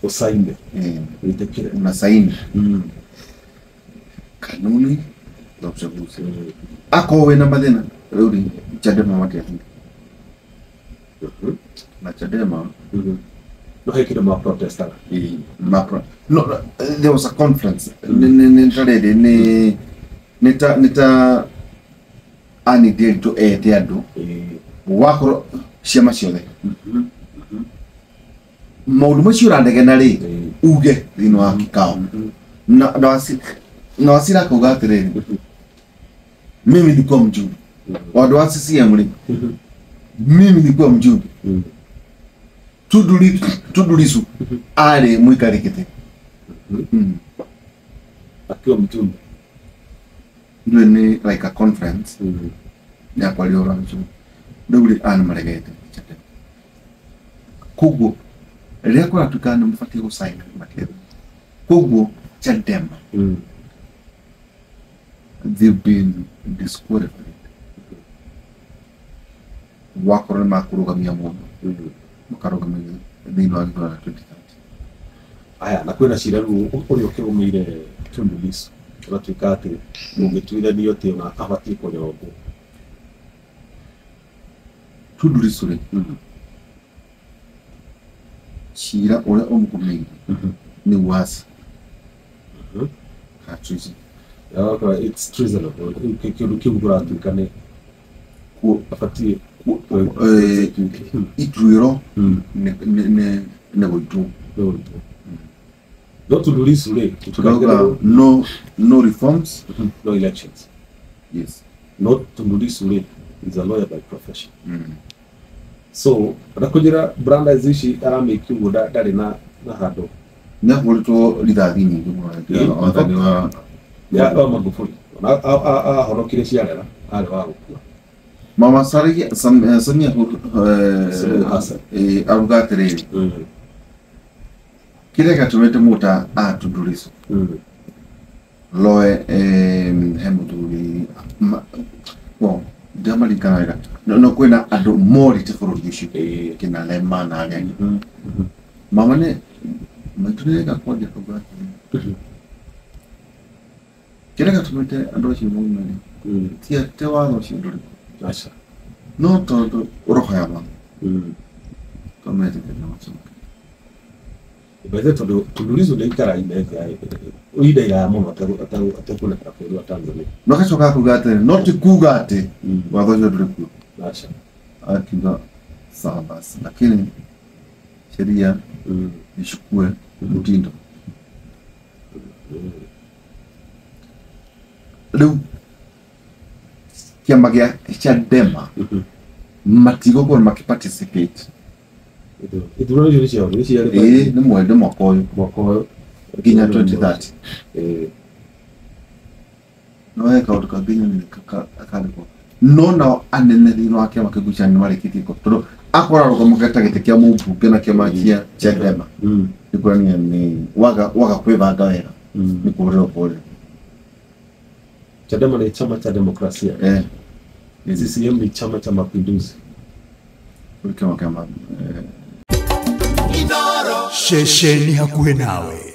Usaine. Wĩtĩkĩre. Unasaini kanuni za uchaguzi. Akorwo wĩna mathĩna rĩu rĩ, Chadema matiathire na Chadema. No he kĩndũ ma protestaga. No, no, there was a conference. Nĩ ta rĩrĩ, nĩ ta Annie Ndiritu ete andũ wakorwo ciama ciothe maũndũ macio ũranegena rĩ, uge thĩinĩ wa kikao na Wasira akauga atĩrĩrĩ, mimi nilikuwa mjumbe wa andũ wa CCM rĩ, mimi nilikuwa mjumbe. Tundu Lissu arĩ mũikari gĩtĩ. Akiwa mjumbe. Ndũĩ nĩ like a conference ya kwaria ũhoro wa mjumbe. Rĩu rĩ, aya nĩ maregete Chadema. Koguo rĩrĩa kũratuĩka nĩ mũbatiĩ gũcaina matietha, koguo Chadema, they've been disqualified. Wakorwo nĩ makũrũgamia mũndũ, makarũgamia thĩinĩ wa gĩthurano 2030. Aya, na kwĩna cira rĩu ũrĩa ũkĩgũmĩire Tundu Lissu, ũratuĩka atĩ ũngĩtuithanio atĩ ona abatiĩ kũnyongwo. Tundu Lissu rĩ, cira ũrĩa ũmũgũmĩire nĩ uasi kana treason. Yakora it's treasonable. Kĩndũ kĩu kũratuĩka nĩ abatiĩ ituĩro nĩ gũitwo. No Tundu Lissu rĩ, Turauga no, no reforms, no elections. Yes. No Tundu Lissu rĩ, is a lawyer by profession. So nakũnjĩra blunders ici aramĩki ũguo ndarĩ na handũ. Nĩ ahũrĩtwo rithathi nyingĩ mũno wathani wa ya wa Magufuli. Ona ahonokire ciarera arĩ wa gũkua. Mama Samia Suluhu Hassan. Aruga atĩrĩrĩ, kĩrĩa gĩatũmĩte mũta a Tundu Lissu loe he mũthuri well, ndiamaririkana wega, no kwĩna andũ morĩte bũrũri ũcio kĩna Lema na arĩa angĩ. Mama nĩ maitũ nĩ kwaria akauga atĩrĩrĩ, kĩrĩa gĩatũmĩte andũ acio maume rĩ, ti atĩ watho ũcio ndũrĩ kuo, Aca. No tondũ roho ya watho tondũ metĩkĩria macoke. Bethe tondũ Tundu Lissu nĩ ikara ihinda iraya mũno atekũonekana bũrũri wa Tanzania. No agacoka akuga atĩrĩ, no ti kuga atĩ watho ũcio ndũrĩ kuo. Aca. Akiuga sawa basi, lakini sheria ichukue mtindo. Rĩu kĩama gĩa Chadema matigũkorwo makĩparticipate. Ithurano icio nĩ ciao nĩ ciarĩ Ĩĩ, nĩ mwende mwaka ũyũ mwaka ũyũ nginya 2030. No he kaũndũ kangĩ nyonire karĩko, no nao anene thĩinĩ wa kĩama kĩu ngwĩciria nĩ marĩkĩtie ko tondũ akorwo arũgama ta gĩtĩ kĩa mũmbunge na kĩama kĩa Chadema, nĩ kuonania nĩ waga kwĩbanga wega, nĩ kũrĩrwo kũrĩrwo. Chadema ni chama cha demokrasia. CCM ni Chama cha Mapinduzi. Kĩama kĩa Ceceni hakuhĩ nawe.